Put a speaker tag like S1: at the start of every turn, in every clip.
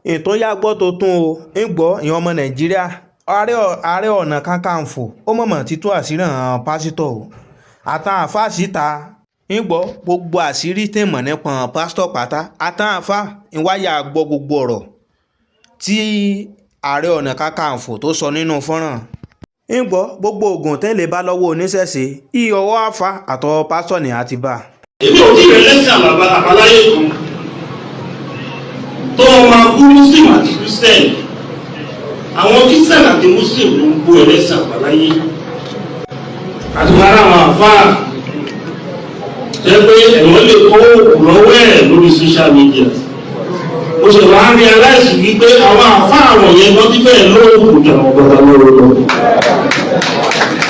S1: Ìtúnyà gbọ́ tuntun o, ń gbọ́ ìyẹn ọmọ Nàìjíríà. Ààrẹ Ọ̀nà Kakanfò ó mọ̀mọ́ ti tú àṣírí àwọn pásítọ̀ o àtàwọn àáfàá síta. Ń gbọ́ gbogbo àṣírí tí mọ̀ nípa àwọn pásítọ̀ pátá àtàwọn àáfàá ń wáyà gbọ́ gbogbo ọ̀rọ̀ tí Ààrẹ Ọ̀nà Kakanfò tó sọ nínú fọ́nrán. Ń gbọ́ gbogbo oògùn tẹ́lẹ̀ bá lọ́wọ́ oníṣẹ̀ṣe iye ọwọ́ àáfàá àtọwọ́ pásítọ̀ ni a ti bá.
S2: Èmi ò tí ì rẹ́lẹ́sìn àbáláyé kan tó máa bú Muslim àti Christian. Àwọn Christian àti Muslim ló ń bú ẹlẹ́sìn àbáláyé àti wàrà àwọn àfáà jẹ́ pé ẹ̀wọ̀n lè kó òkú lọ́wọ́ ẹ̀ lórí social media. Mo ṣe wá realize wípé àwọn àfáà wọ̀nyẹn wọ́n ti fẹ́ẹ̀ lóògùn ju àwọn babaláwo lọ.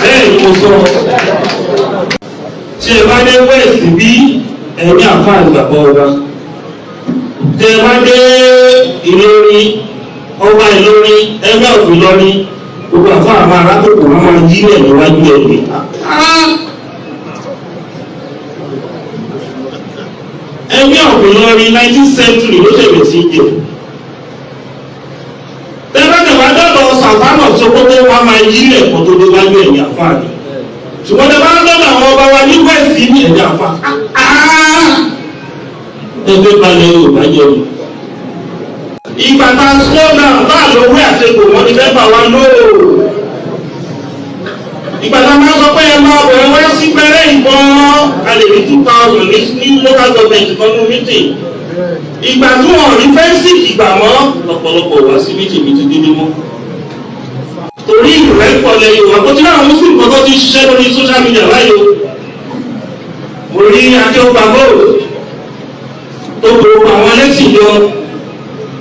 S2: Bẹ́ẹ̀ ni mo sọ. Tí ẹ bá dé West bí, ẹ̀mí àfáà ní bàbá ọba. Tí ẹ bá dé Ìlọrin, ọba Ìlọrin, ẹgbẹ́ òfin Ìlọrin, gbogbo àfáà àwọn arákòkò wọn máa yílẹ̀ níwájú ẹ̀ pé ẹgbẹ́ òfin Ìlọrin 19th century ló ṣẹlẹ̀ sí jẹ. Tẹ́lẹ̀tẹ̀ wá dọ́dọ̀ Sàtánà Sókótó, wọn máa yílẹ̀ kó tó déwájú ẹ̀yìn àfáà ni. Ṣùgbọ́n tẹ́ bá ń dọ́dọ̀ àwọn ọba wa ní West ní ẹ̀yìn àfáà, ẹgbẹ́ balẹ̀ Yorùbá jẹ́ mi. Ìgbà tá a slow down bá a lọ wí àtẹ̀kọ̀ wọn ni fẹ́ bá wa lóò. Ìgbà tá a máa sọ pé ẹ máa bọ̀, ẹ wá sí pẹ́rẹ́ ìbọn, a lè rí 2,000 ní local government kan ní meeting. Ìgbà tí wọ́n rí fẹ́ǹsì ìgbà mọ́, lọ́pọ̀lọpọ̀ wá sí meeting mi ti dídí mọ́. Torí ìrẹ́pọ̀ lẹ Yorùbá kó tí láwọn Muslim kan tó ti ṣiṣẹ́ lórí social media báyìí o. Mo rí Akéwà Gold tó gbogbo àwọn ẹlẹ́sìn jọ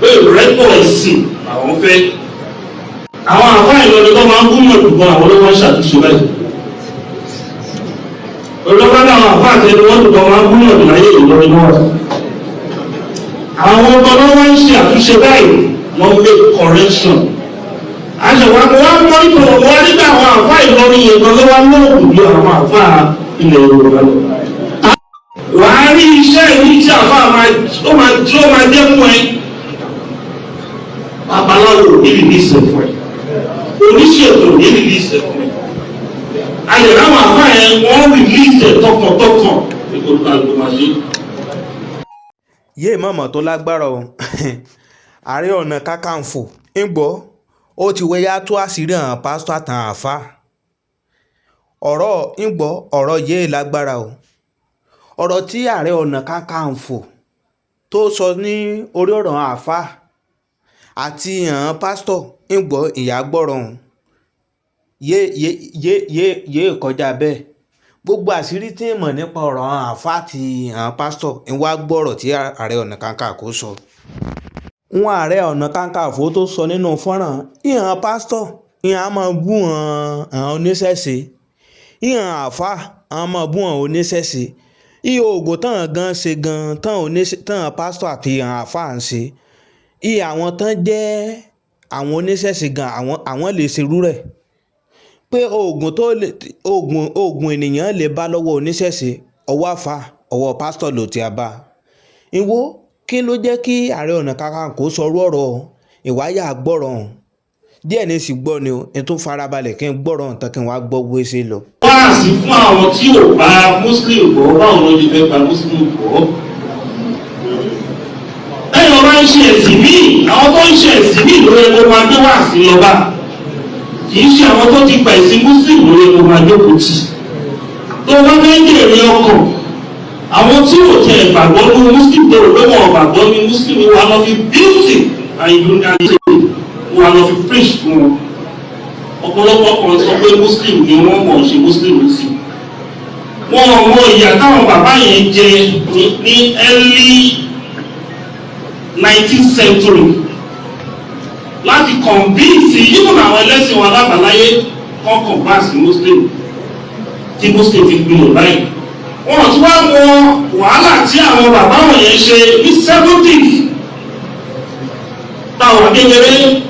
S2: pé ìrẹ́pọ̀ ẹ̀sìn àwọn fẹ́. Àwọn àfáà Ìlọrin tó máa ń gúnmọ̀ dùgbọ́n àwọn ló wọ́n ń ṣàtúnṣe báyìí. Olùdókòwò àwọn àfáà tẹnu wọn dùgbọ́n máa ń gúnmọ̀ dùn láyé Ìlọrin náà. Àwọn ọba ló wọ́n ń ṣe àtúnṣe báyìí, wọ́n make correction. Àṣẹwà mo wá mọ́ nítorí mo wá nígbà àwọn àfáà Ìlọrin yẹn gan ló wá lóògùn bí àwọn àfáà ilẹ̀ Yorùbá lọ. Wàá rí iṣẹ́ ìlú tí àfáà máa ó máa jẹ́ fún ẹ. Babaláwo ò ní release ẹ̀ fún ẹ. Oníṣègùn ò ní release ẹ̀ fún ẹ. Ayẹ̀rọ àwọn àfáà yẹn wọ́n release ẹ̀ tọkàntọkàn ní kò tó àgbo máa ṣe.
S1: Yéè mọ̀mọ́ tó lágbára o. Ààrẹ Ọ̀nà Kakanfò, ń gbọ́ ó ti wẹ́yà tó àṣírí àwọn pásítọ̀ àtàwọn àáfàá. Ọ̀rọ̀ ń gbọ́ ọ̀rọ̀ yéè lágbára o. Ọ̀rọ̀ tí Ààrẹ Ọ̀nà Kakanfò tó sọ ní orí ọ̀rọ̀ àáfàá àti àwọn pásítọ̀, ń gbọ́ ìyá gbọ́rọ̀ ọ̀hún yéè kọjá bẹ́ẹ̀. Gbogbo àṣírí tí ń mọ̀ nípa ọ̀rọ̀ àwọn àáfàá àti àwọn pásítọ̀ ń wá gbọ́rọ̀ tí Ààrẹ Ọ̀nà Kakanfò sọ. Wọn Ààrẹ Ọ̀nà Kakanfò tó sọ nínú fọ́nrán ìhàn pásítọ̀ ìhàn á máa bú àwọn oníṣẹ̀ṣe, ìhàn àáfàá á máa bú àwọn oníṣẹ̀ṣe, iye oògùn tán gan ṣe gan tán pásítọ̀ àti àwọn àáfàá ń ṣe, iye àwọn tán jẹ́ àwọn oníṣẹ̀ṣe gan àwọn lè ṣerú rẹ̀. Pé oògùn tó lè oògùn ènìyàn lè bá lọ́wọ́ oníṣẹ̀ṣe, ọwọ́ àáfàá ọwọ́ pásítọ̀ ló ti bá. Ìwọ kí ló jẹ́ kí Ààrẹ Ọ̀nà Kakanfò sọrú ọ̀rọ̀ ìwáyà gbọ́rọ̀ ọ̀hún? Díẹ̀ ní sì gbọ́ ni o, n tún farabalẹ̀ kí n gbọ́rọ̀ ọ̀hún tán kí n wá gbọ́ bó ṣe lọ.
S2: Wáàsí fún àwọn tí ò bá Muslim gbọ́, báwo ló ti fẹ́ gba Muslim gbọ́? Lẹ́yìn ọba ń ṣe ẹ̀sìn míì, àwọn tó ń ṣe ẹ̀sìn míì ló yẹ kó máa gbé wáàsí lọ bá. Kì í ṣe àwọn tó ti gba ẹ̀sìn Muslim ló yẹ kó máa jókòó tì. Tó bá fẹ́ jèrè ọkàn, àwọn tí ò tẹ ìgbàgbọ́ ní Muslim tó rò pé wọn ò gbàgbọ́ ní Muslim wà lọ fi beauty and wà lọ fi preach fún wọn. Ọ̀pọ̀lọpọ̀ kan sọ pé Muslim ni wọ́n mọ̀ ṣe Muslim sí. Wọ́n mọ ìyà táwọn bàbá yẹn jẹ ní early 19th century láti convince even àwọn ẹlẹ́sìn wọn alábàáláyé kan convert sí Muslim tí Muslim fi gbilẹ̀ báyìí. Wọ́n tún wá mọ wàhálà tí àwọn bàbá wọ̀nyẹn ṣe ní 70s táwọn kékeré.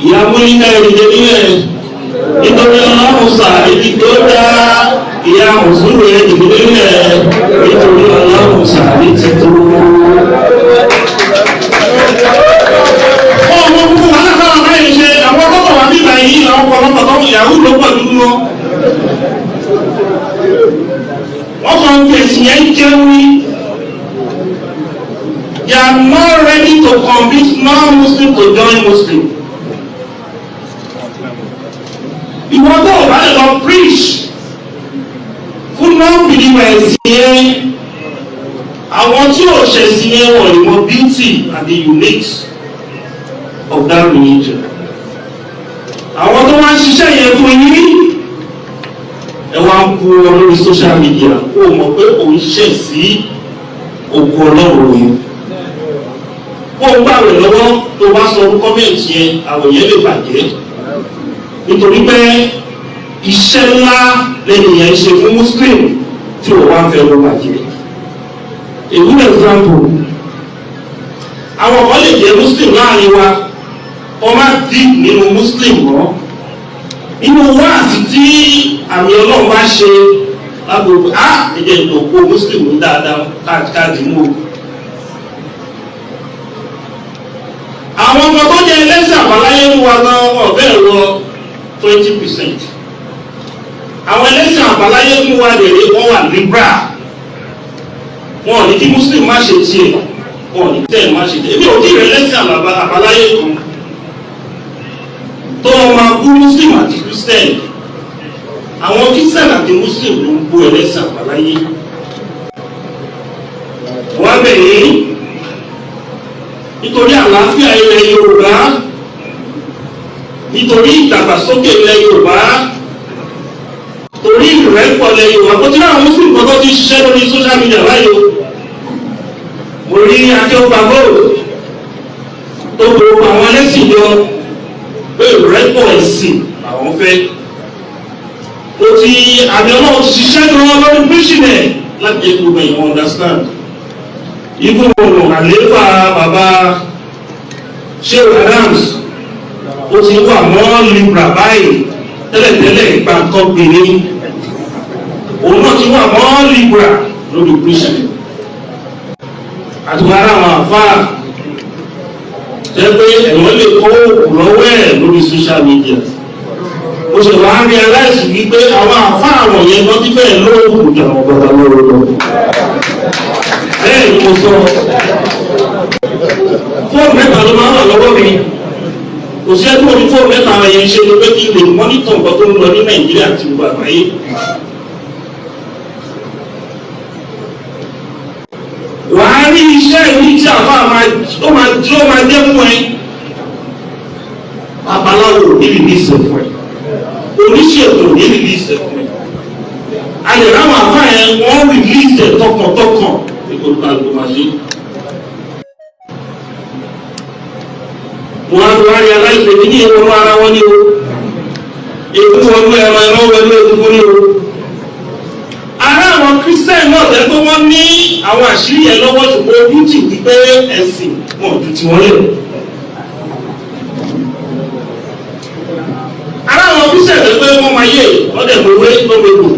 S2: Ìyá múlíkà ìrìnjẹ nílẹ̀ nítorí Ọlọ́run sàárèjì tó dá ìyá mùsùlùmí ìdílé nílẹ̀ nítorí Ọlọ́run sàárèjì tó. more ready to convince non-Muslim to join Muslim. Ìwọ tó o bá lè lọ preach fún non-believer ẹ̀sìn yẹn, àwọn tí ò ṣẹ̀sìn yẹn wọ̀ ní mọ beauty and the unique of that religion. Àwọn tó wá ń ṣiṣẹ́ yẹn fún yín, ẹ wá ń kú ọ lórí social media, kó o mọ̀ pé òun ṣẹ̀ sí òkú Ọlọ́run yìí. Kó o gbàwẹ̀ lọ́wọ́, tó bá sọ orúkọ comment yẹn, àwọ̀ yẹn lè bàjẹ́, nítorí pé iṣẹ́ ńlá lẹ́nu yẹn ń ṣe fún Muslim tí o wá ń fẹ́ ló bàjẹ́. A good example, àwọn kan lè jẹ́ Muslim láàrin wa, wọ́n má deep nínú Muslim mọ́. Nínú wáàsí tí àmì Ọlọ́run bá ṣe lágbègbè á, ẹ̀jẹ̀ ìtòkó Muslim ń dáadáa káàdì mú o. Àwọn ọmọ tó jẹ́ ẹlẹ́sìn àbáláyé ń wa gan ọ̀bẹ́ wọ 20%. Àwọn ẹlẹ́sìn àbáláyé ń wa lè rí wọ́n wà liberal. Wọn ò ní kí Muslim má ṣe tiẹ̀, wọn ò ní tẹ̀ má ṣe tiẹ̀. Èmi ò tí ì rẹ̀ ẹlẹ́sìn àbáláyé kan tó máa bú Muslim àti Christian. Àwọn Christian àti Muslim ló ń bú ẹlẹ́sìn àbáláyé. Wọ́n bẹ̀ yín nítorí àlàáfíà ilẹ̀ Yorùbá, nítorí ìdàgbàsókè ilẹ̀ Yorùbá, torí ìrẹ́pọ̀ ilẹ̀ Yorùbá. Kó tí àwọn Muslim kan tó ti ṣiṣẹ́ lórí social media báyìí o. Mo rí Akéwùgbà Gold tó gbogbo àwọn ẹlẹ́sìn jọ pé ìrẹ́pọ̀ ẹ̀sìn làwọn fẹ́. Ó ti àmì Ọlọ́run ti ṣiṣẹ́ gan lórí preaching ẹ̀ láti jẹ́ gbogbo èèyàn understand. Ibùdó àlééfà bàbá Shehu Adams, ó ti wà mọ́ libra báyìí. Tẹ́lẹ̀tẹ́lẹ̀ ìgbà kan gbèrè, òun náà ti wà mọ́ libra lórí preaching. Àti wàrà àwọn àfáà jẹ́ pé ẹ̀wọ̀n lè kó òkú lọ́wọ́ ẹ̀ lórí social media. Ó ṣe wàá realize wípé àwọn àfáà àwọn yẹn lọ ti fẹ́ lóògùn jà wọ́n bàbá lọ́wọ́ lọ. Bẹ́ẹ̀ ni mo sọ, fóònù mẹ́ta ló máa ń wà lọ́wọ́ mi. Kò sí ẹgbẹ́ òní fóònù mẹ́ta yẹn ṣe ló pé kí n lè monitor nǹkan tó ń lọ ní Nàìjíríà àti gbogbo àgbáyé. Wàá rí iṣẹ́ ìwé tí àfa ó máa jẹ́ fún ẹ. Babaláwo ní rìlíìsì fún ẹ, oníṣègùn ní rìlíìsì fún ẹ. A lè ráwọn àfa yẹn, wọ́n rìlíìsì ẹ̀ tọkàntọkàn ní kò tó àgbo máa ṣe. Wọ́n á fi wá rí aláìsàn ní ìwọ̀n ara wọn ní o. Èkú wọnú ẹran, ẹran wọnú egungun ní o. Ará àwọn Christian náà tẹ́ pé wọ́n ní àwọn àṣírí yẹn lọ́wọ́, ṣùgbọ́n ojú tì wípé ẹ̀sìn wọn ò ju tiwọn lẹ̀. Ará àwọn Christian tẹ́ pé wọ́n máa yé wọ́n dẹ̀ mọ ewé lọ́mọ egbò,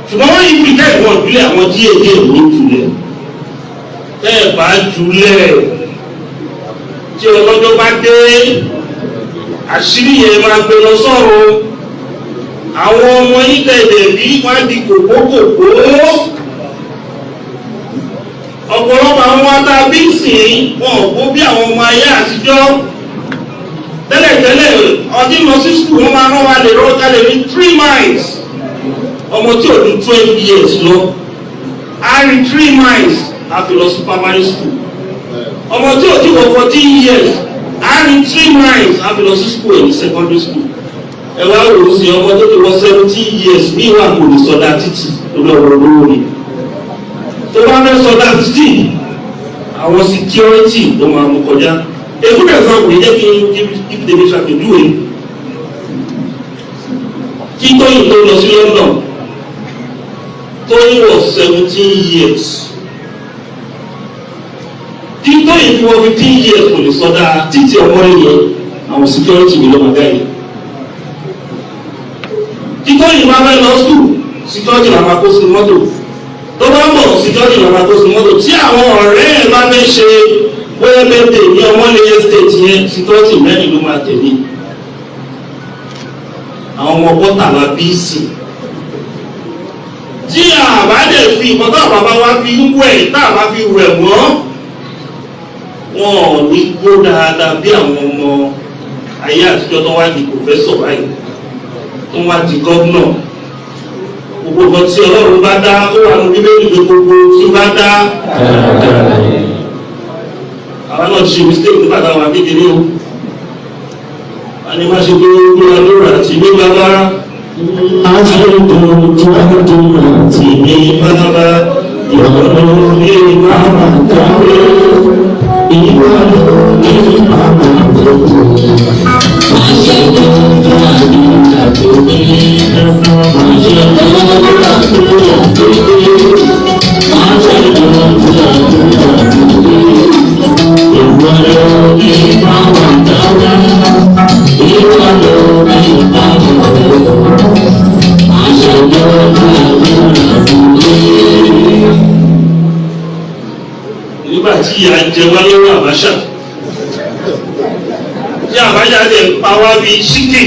S2: ṣùgbọ́n wọ́n yìí pìtẹ́ ìwọ̀n ìbílẹ̀ àwọn díẹ̀ díẹ̀ ní jùlẹ̀. Tẹ́ ẹ̀ bá jùlẹ̀, tí ọlọ́jọ́ bá dé, àṣírí yẹn máa gbé lọ sọ́run. Àwọn ọmọ yìí tẹ̀lé bí wọ́n á di kòkókòkó. Ọ̀pọ̀lọpọ̀ àwọn atábí sìn wọn ò kó bí àwọn ọmọ ayé àtijọ́. Tẹ́lẹ̀tẹ́lẹ̀, ọdún lọ sí sùkúl, wọn máa rán wa lè rọ́ kalẹ̀ ní 3 miles. Ọmọ tí ò ní 12 years lọ á rí 3 miles á fi lọ sí primary school. Ọmọ tí ò tí wọ 14 years á rí 3 miles á fi lọ sí school ẹ̀ ní secondary school. Ẹ wá wò ó sí, ọmọ tó ti wọ 17 years ní ìwà kò lè sọdá títì lórí ọ̀rọ̀ olówó ni. Tó bá fẹ́ sọdá títì, àwọn security ló máa mú kọjá. Èkúrẹ́ example yìí jẹ́ kí n tèmi ṣàpèjúwe. Kí Tóyìn tó lọ sí London, Tóyìn was 17 years. Kí Tóyìn fi wọ 15 years, kò lè sọdá títì ọmọ yẹn, àwọn security mi ló máa gáyìí. Kí Tóyìn máa fẹ́ lọ school, security la máa kó sínú mọ́tò. Tó bá ń bọ̀, security la máa kó sínú mọ́tò. Tí àwọn ọ̀rẹ́ ẹ̀ bá fẹ́ ṣe bóyá birthday ní Ọmọlé estate yẹn, security mẹ́rin ló máa tẹ̀lé. Àwọn ọmọ bọ́tà la bí sí. Tí àbá dẹ̀ fi nǹkan tá bàbá wa fi ń wẹ̀, tá àbá fi wẹ̀ wọ́n, Wọn ò ní gbó dáadáa bí àwọn ọmọ ayé àtijọ́ tó wá di pòfẹ́sọ̀ báyìí, tó wá di gọ́vnọ̀. Gbogbo nǹkan tí Ọlọ́run bá dá, ó wà ní Bíbélì pé gbogbo tí ó bá dá àwọn náà ṣe mistake nígbà táwọn akékeré o. A ní má ṣe pé ó gbéra lóra àti ní bàbá. Àti ní bàbá ìwọ̀n ní bàbá dáwé. Ìwọ̀n ní bàbá dáwé. Nígbà tí ìyà ń jẹ wá lọ́wọ́ Àbáṣà, tí Àbáṣà lè pa wá bí ṣíkì,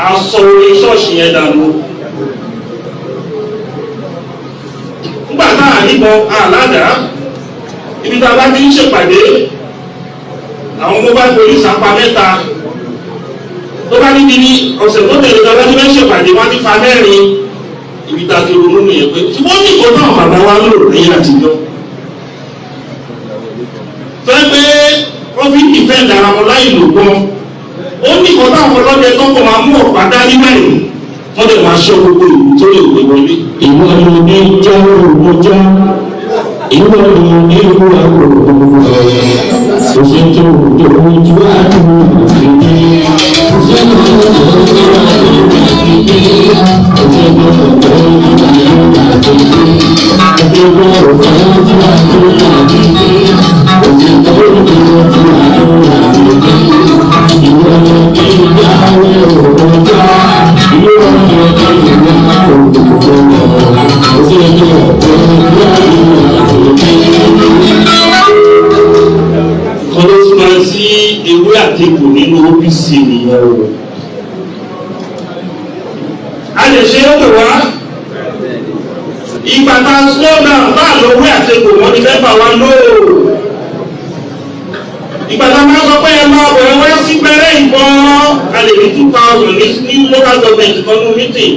S2: aṣọ orí ṣọ́ọ̀ṣì yẹn dànù. Nígbà tá à níbọn àládàá, ibi tá a bá ti ń ṣèpàdé, àwọn mobile police apá mẹ́ta tó bá níbi ní ọ̀sẹ̀ tó tẹ̀lé, tá a bá ti fẹ́ ṣèpàdé, wọ́n ti fa mẹ́rin. Ibi tá a ti ronú nìyẹn pé tí wọ́n ní ìkọ́ náà bàbá wa ń lò ní àtijọ́ fẹ́ pé wọ́n fi defend ara wọn láì lò gbọ́n. Ó ní ìkọ́ táwọn ọlọ́dẹ tó kọ̀ máa mú ọ̀pá dání báyìí, wọ́n dẹ̀ máa ṣọ́ gbogbo ìlú tó lè wé wọlé.
S3: Ìwọ ló ní jẹ́ òmùjá, ìwọ ló ní ìwà òmùjá, òṣètò òjò àdúrà fìdí. Òṣètò òjò àdúrà fìdí. Òṣètò òjò àdúrà fìdí. Òṣètò òjò àdúrà fìdí. Òṣètò òjò àdúrà fìdí. Ìwọ ló ní ìyáwó òmùjá, ìwọ ló ní ìwà òmùjá. Òṣètò òjò àdúrà fìdí.
S2: Kan ló tún máa sí ewé àtegbò nínú OPC nìyẹn o. A lè ṣe é pè wá. Ìgbà tá a slow down tá a lọ ewé àtegbò, wọn ni fẹ́ bà wá lóò. Ìgbà tá a máa sọ pé ẹ máa bọ̀, ẹ wá sí pẹ́rẹ́ ìbọn, a lè rí 2,000 ní local government kan ní meeting.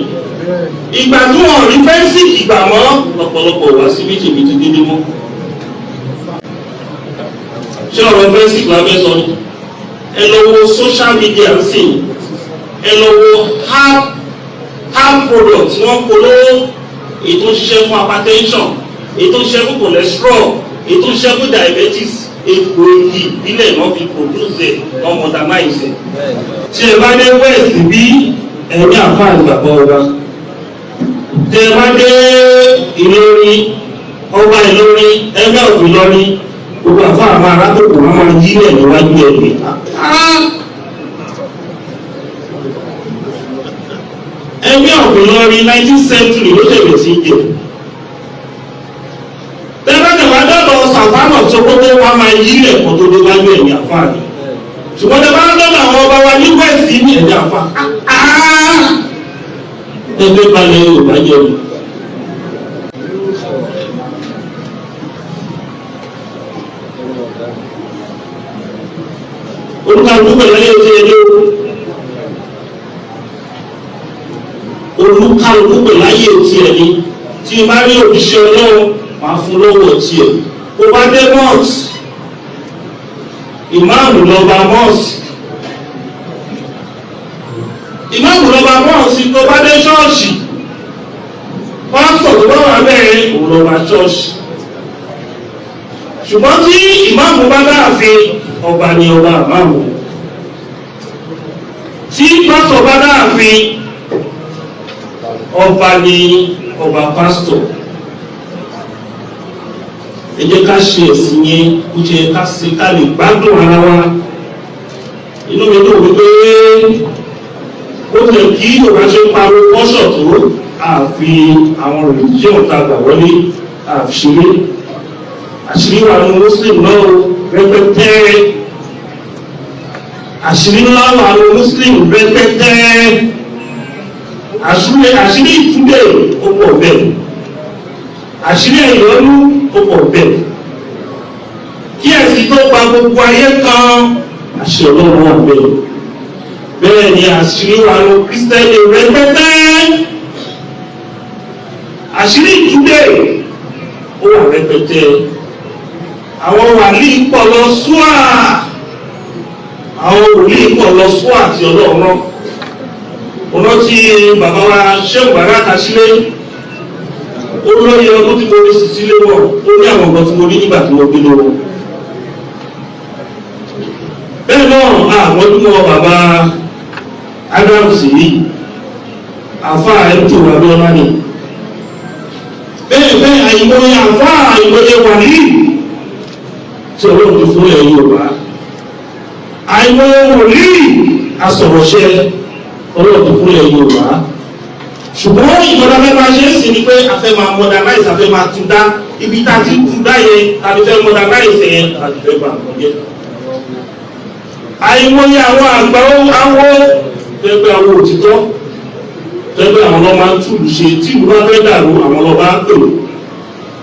S2: Ìgbà tí wọ́n rí fẹ́ǹsì ìgbà mọ́, ọ̀pọ̀lọpọ̀ wá sí meeting mi ti délé mọ́. Ṣé ọ̀rọ̀ fẹ́ǹsì la fẹ́ sọ ni? Ẹ lọ wo social media sí, ẹ lọ wo herb product tí wọ́n polówó, èyí tó ń ṣiṣẹ́ fún hypertension, èyí tó ń ṣiṣẹ́ fún cholesterol, èyí tó ń ṣiṣẹ́ fún diabetes. Egbò igi ìbílẹ̀ náà fi produce ẹ̀, wọ́n modernize ẹ̀. Tí ẹ bá dé west bí, ẹ̀mí àfáà bàbá ọba. Tí ẹ bá dé Ìlọrin, ọba Ìlọrin, ẹgbẹ́ òfin Ìlọrin, gbogbo àfáà àwọn arákòkò wọn máa yílẹ̀ níwájú ẹ̀mí. Ẹgbẹ́ òfin Ìlọrin 19th century ló ṣẹlẹ̀ sí jẹ. Tẹ́lẹ̀tẹ̀ bá dọ̀dọ̀ Sàfánà Sókótó, wọn máa yílẹ̀ kó tó dé wájú ẹ̀mí àfáà ni. Ṣùgbọ́n tẹ́ bá dọ̀dọ̀ àwọn ọba wa ní west ní ẹ̀mí àfáà, ẹgbẹ́ balẹ̀ Yorùbá jẹ́ mi. Olúkàlùkù pẹ̀lú ayé ti ẹni o. Olúkàlùkù pẹ̀lú ayé ti ẹni. Tí o bá rí òjíṣẹ́ Ọlọ́run, máa fún lọ́wọ́ tiẹ̀. Kó bá dé mọ́ọ̀sì, ìmáàmù lọ́ba mọ́ọ̀sì. Ìmáàmù lọ́ba mọ́ọ̀sì. Tó bá dé ṣọ́ọ̀ṣì, pásítọ̀ tó bá wà bẹ́ẹ̀, òun lọ́ba ṣọ́ọ̀ṣì. Ṣùgbọ́n tí ìmáàmù bá dáàfin, ọba ni ọba àmáàmù. Tí pásítọ̀ bá dáàfin, ọba ni ọba pásítọ̀. Ẹ jẹ́ ká ṣe ẹ̀sìn yẹn kó jẹ́ ká ṣe ká lè gbádùn ara wa. Inú mi dùn wípé ó tẹ̀ kí Yorùbá ṣe ń pariwo kọ́ṣọ̀ tó àfi àwọn religion tá a gbà wọlé àfi ṣeré. Àṣírí wà ní Muslim náà rẹpẹtẹ. Àṣírí ńlá wà ní Muslim rẹpẹtẹ. Àṣírí ìtúndé ó pọ̀ bẹ́ẹ̀, àṣírí ẹ̀yọ́nú ó pọ̀ bẹ́ẹ̀. Kí ẹ̀sìn tó gba gbogbo ayé kan, àṣẹ Ọlọ́run wà bẹ́ẹ̀. Bẹ́ẹ̀ ni àṣírí wà ló Kristẹni rẹpẹtẹ. Àṣírí ìtúdé ó wà rẹpẹtẹ. Àwọn wàlíì pọ̀ lọ súà, àwọn wòlíì pọ̀ lọ súà àti Ọlọ́run náà. Mo rántí bàbá wa Ṣéun Bàrá Kásílé, ó lóye ọdún tí mo rí sí sílé wọn, ó ní àwọn ọ̀gbọ́n tí mo rí nígbà tí mo gbé lé wọn. Bẹ́ẹ̀ náà àwọn ojúmọ́ bàbá Adams yìí, àfáà ẹ̀tọ́ Abíọ́lá ni. Bẹ́ẹ̀ bẹ́ẹ̀ àìmọye àfáà, àìmọye wàlíì tí Ọlọ́run ti fún ẹ̀ Yorùbá, àìmọye wòlíì asọ̀rọ̀ṣẹ́ Ọlọ́run ti fún ẹ̀ Yorùbá. Ṣùgbọ́n ìjọba fẹ́ máa ṣe é sì ni pé a fẹ́ máa modernize, a fẹ́ máa tún dá. Ibi tá a ti tún dá yẹn tàbí fẹ́ modernize yẹn tàbí fẹ́ bá àwọn jẹ́. Àìmọye àwọn àgbà awọ tẹ́gbẹ́ àwọn òtítọ́ tẹ́gbẹ́ àwọn ọlọ́mọ máa ń túlù ṣe tí ìlú bá fẹ́ dàrú, àwọn ọlọ́ba ń pè.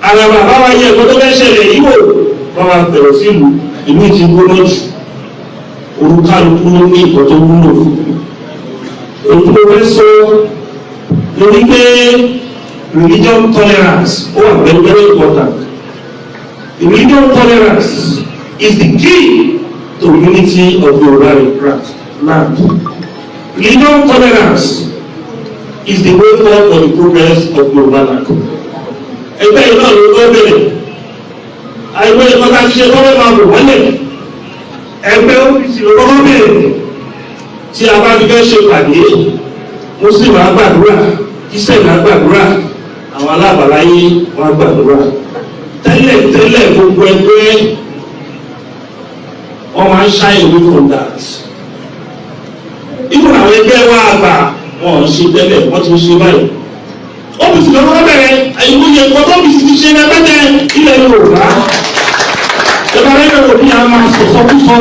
S2: Àwọn bàbá wa yẹ ẹ̀kọ́ tó fẹ́ ṣẹlẹ̀ yìí wò, wọ́n máa bẹ̀rẹ̀ sí ìlú, ìlú ti gbóná jù. Olúkálukú ló ní ìkọ́ tó wúlò fún. Èyí tó fẹ́ sọ lórí pé religion tolerance ó wà very very important. Religion tolerance is the key to unity of Yoruba land. Religion tolerance is the way forward for the progress of Yoruba land. Ẹgbẹ́ yìí náà ló gbọ́ bẹ̀rẹ̀. Àìmọ̀ ìkọ́ta ṣiṣẹ́ tó fẹ́ máa bò wọ́lẹ̀. Ẹgbẹ́ OPC ló kọ́kọ́ bẹ̀rẹ̀. Tí a bá fi fẹ́ ṣe pàdé, Muslim á gbàdúrà, Christian á gbàdúrà, àwọn alábàláyé wọn á gbàdúrà. Tẹ́lẹ̀ tẹ́lẹ̀ gbogbo ẹgbẹ́ wọ́n máa ń shy away from that. Even àwọn ẹgbẹ́ wa àgbà wọn ò ṣe tẹ́lẹ̀, wọ́n ti ń ṣe báyìí. OPC ló kọ́kọ́ bẹ̀rẹ̀. Àìmọye nǹkan tó OPC ti ṣe rẹpẹtẹ ilẹ̀ Yorùbá. Ìjọba rẹ̀ lọ́wọ́ bí a máa sọ̀sọ́kúsọ.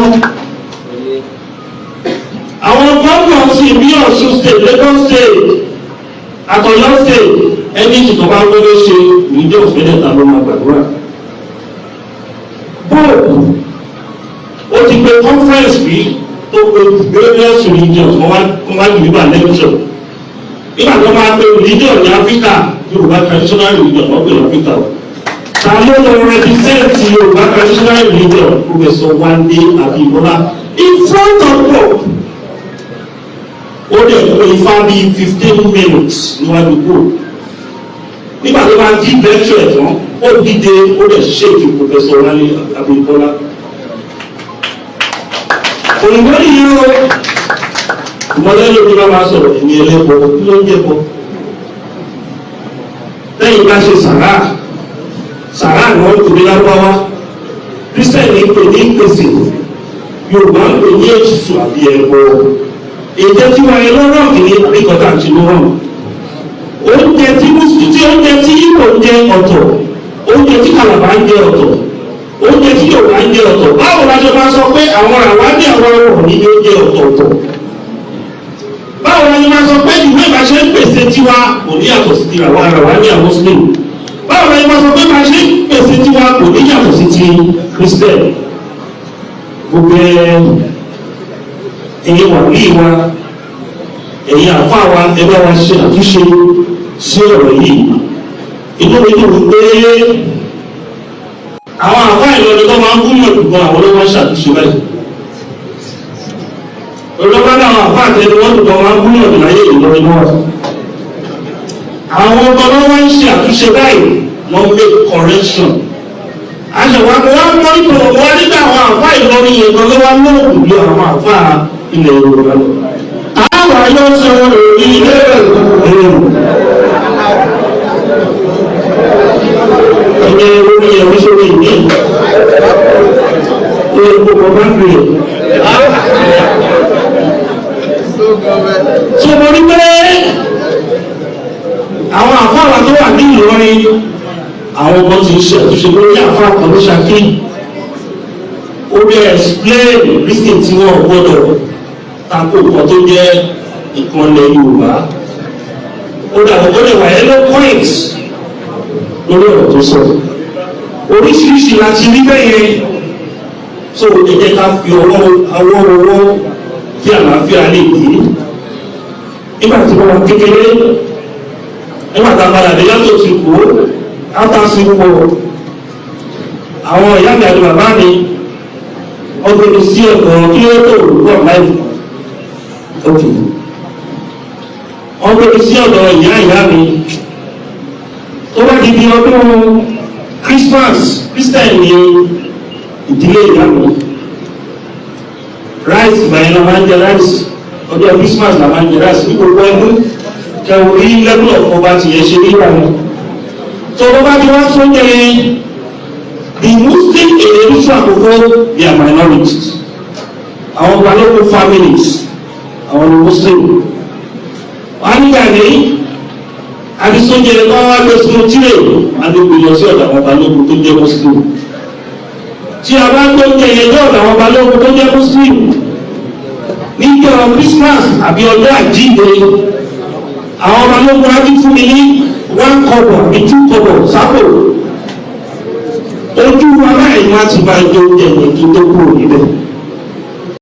S2: Àwọn gómìnà ti bí Ọ̀ṣun State, Lagos State, àtọ̀yọ́ State, ẹni ìtìtọ̀ bá gbọ́dọ̀ ṣe ìdí òfin ẹ̀ta ló máa gbàdúrà. Pope ó ti pe conference rí tó pe various religions, wọ́n wá deliver lecture. Nígbà tó máa pe religion ní Áfíríkà, Yorùbá traditional religion wọ́n pè ní Áfíríkà o. Ta ló lọ represent Yorùbá traditional religion? Professor Wande Abimbola, in front of Pope. Ó dẹ̀ kó ifá bíi 15 minutes níwájú Pope. Nígbà tó máa give lecture ẹ̀ tán, ó dìde, ó dẹ̀ shake Professor Wande Abimbola. Òyìnbó nìyẹn o. Ìmọ̀lẹ́ lórí bá máa sọ̀rọ̀ èmi ẹlẹ́bọ. Kí ló ń jẹ́ bọ́? Lẹ́yìn bá ṣe sàrà, sàrà ni wọ́n pè ní lárúbáwá, Kírísítẹ̀nì ń pè ní pèsè, Yorùbá ń pè ní ètùtù àbí ẹbọ. Èdè tí wọ́n yẹn lọ́rọ̀ kìíní àbí kọ́tà àti lọ́rọ̀. Oúnjẹ tí Mùsùlùmí tí oúnjẹ tí Ìgbò ń jẹ ọ̀tọ̀, oúnjẹ tí Kàlàbà ń jẹ ọ̀tọ̀, oúnjẹ tí Yorùbá ń jẹ ọ̀tọ̀. Báwo la ṣe máa sọ pé àwọn àwádìí àwọn ọ̀rọ̀ ní oúnjẹ ọ̀tọ̀ọ̀tọ̀? Báwo la ṣe máa sọ pé ìwé ìbáṣe ń pèsè tiwa kò ní yàtọ̀ sí ti àwọn àwádìí àwọn Muslim? Báwo la ṣe máa sọ pé bá ṣe ń pèsè tiwa kò ní yàtọ̀ sí ti Christian? Gbogbo ẹ̀yin wàlíì wa, ẹ̀yin àfáà wa, ẹ bá wa ṣe àtúnṣe sí ọ̀rọ̀ yìí. Inú mi dùn pé àwọn àfáà Ìlọrin tó máa ń gúnyàn dùn, àwọn ló máa ń ṣàtúnṣe báyìí. Olùkọ́ náà, àwọn àfáà tẹnu wọ́n dùn tó máa ń gúnyàn dùn láyé Ìlọrin náà, àwọn ọmọ náà wọ́n ń ṣe àtúnṣe báyìí, wọ́n make correction. Àṣẹwà kò wá mọ́ nítorí wọ́n nígbà àwọn àfáà Ìlọrin yẹn gan ló wá lóògùn bí àwọn àfáà ilẹ̀ Yorùbá lọ. Àwọn ayọ́ sọ ilé ẹ̀rọ ẹ̀yẹ orí ẹ̀rọ sórí ìní ẹ̀ gbogbo bá ń gbé. So mo rí pé àwọn àfáà wa tó wà ní Ìlọrin, àwọn ọmọ ti ń ṣe àtúnṣe lórí. Àfáà kan ló ṣàkí, ó bí explain reason tí wọ́n gbọ́dọ̀ tako nǹkan tó jẹ́ ìkànnì Yorùbá. Ó dàbọ̀, ó lè wà eloquent lórí ọ̀rọ̀ tó sọ. Oríṣiríṣi láti rí bẹ́ẹ̀ yẹn. So ẹ jẹ́ ká fi ọwọ́ ọwọ́ ọwọ́ kí àlàáfíà lè dé. Nígbà tí wọ́n kékeré, nígbà tá a padà dé látò sí kú after civil war, àwọn ìyá mi àti bàbá mi ọgbẹ́ mi sí ọ̀dọ̀ kí ó tó wọ̀ láì. Ok, ọgbẹ́ mi sí ọ̀dọ̀ ìyá ìyá mi. Tó bá di bí ọdún Christmas, Christian ni ìdílé ìyá mi, rice báyìí la máa ń jẹ rice. Ọjọ́ Christmas la máa ń jẹ rice ní gbogbo ọdún. Kẹwò rí level of poverty yẹn ṣe nígbà wọn. Tó bá bá ti wá sóúnjẹ yẹn, the Muslim in Erusu Akoko, they are minorities. Àwọn Balógun families, àwọn ni Muslim. Wọn á nígbà ní àdìsóúnjẹ yẹn, wọn wá gbé sínú tírè, wọn á ní gbé lọ sí ọ̀dọ̀ àwọn Balógun tó jẹ́ Muslim. Tí a bá gbé oúnjẹ yẹn dé ọ̀dọ̀ àwọn Balógun tó jẹ́ Muslim níjọ́ Christmas àbí ọjọ́ àjíǹde, àwọn Balógun á ti fún mi ní 1 kọ́bọ̀ àbí 2 kọ́bọ̀ sápò. Ojú aláìní wọn ti máa jẹ oúnjẹ yẹn kí n tó kúrò níbẹ̀.